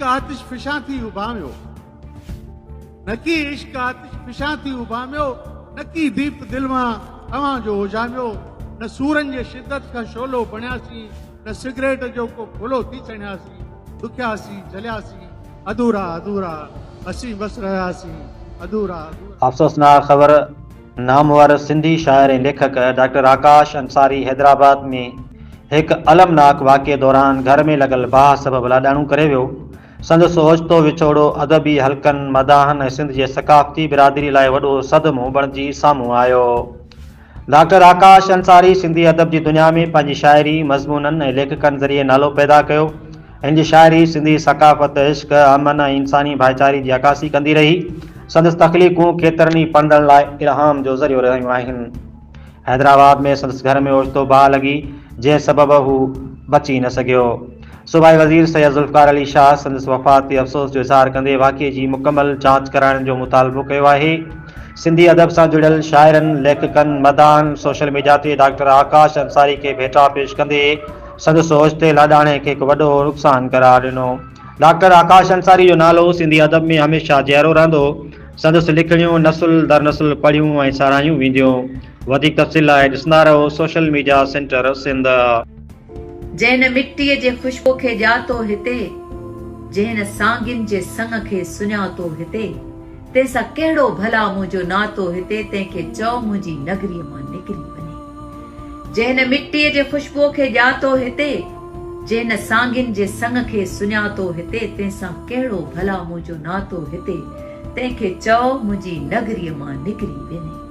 آتش فشان ٿي اڀاميو، نڪي عشق آتش فشان ٿي اڀاميو، نڪي ديپ دل مان اوهان جو اجهاميو، نه سورن جي شدت کان شعلو بڻياسين، نه سگريٽ جو ڪو ڦلو ٿي ڇڻياسين، ڏکياسين، جلياسين، اڌورا اڌورا، اسين بس رهياسين، اڌورا اڌورا. افسوسناڪ خبر، نامور سنڌي شاعر ۽ ليکڪ ڊاڪٽر آڪاش انصاري حيدرآباد ۾ هڪ المناڪ واقعي دوران گهر ۾ لڳل باهه سبب لاڏاڻو ڪري ويو. سندس اوچتو وڇوڙو ادبي حلقن، مداحن ۽ سنڌ جي ثقافتي برادري لاء وڏو صدمو بڻجي سامهون آيو. ڊاڪٽر آڪاش انصاري سنڌي ادب جي دنيا ۾ پنهنجي شاعري، مضمونن ۽ ليکڪن ذريعي نالو پيدا ڪيو. هن جي شاعري سنڌي ثقافت، عشق، امن ۽ انساني ڀائيچاري جي عڪاسي ڪندي رهي. سندس تخليقون ڪيترن ئي پڙهندڙن لاء الهام جو ذريعو رهيون آهن. حيدرآباد ۾ سندس گهر ۾ اوچتو باهه لڳي، جنهن سبب هو بچي نه سگهيو. صوبائي وزير سيد ذوالفقار علي شاهه سندس وفات تي افسوس جو اظهار ڪندي واقعي جي مڪمل جاچ ڪرائڻ جو مطالبو ڪيو آهي. سنڌي ادب سان جڙيل شاعرن، ليکڪن، مداحن سوشل ميڊيا تي ڊاڪٽر آڪاش انصاري کي ڀيٽا پيش ڪندي سندس اوچتي لاڏاڻي کي هڪ وڏو نقصان قرار ڏنو. ڊاڪٽر آڪاش انصاري جو نالو سنڌي ادب ۾ هميشه جيئرو رهندو. سندس لکڻيون نسل در نسل پڙهيون ۽ ساراهيون وينديون. وڌيڪ تفصيل لاء ڏسندا رهو سوشل ميڊيا سينٽر سنڌ. جنهن مٽيء جي خوشبو کي ڄاتو هتي، جنهن سانگين جي سڱ کي سڃاتو هتي، تنهن سان ڪهڙو ڀلا منهنجو ناتو هتي، تنهن کي چئو منهنجي نگريء مان نڪري وڃي. جنهن مٽيء جي خوشبو کي ڄاتو هتي، جنهن سانگين جي سڱ کي سڃاتو هتي، تنهن سان ڪهڙو ڀلا منهنجو ناتو هتي، تنهن کي چئو منهنجي نگريء مان نڪري وڃي.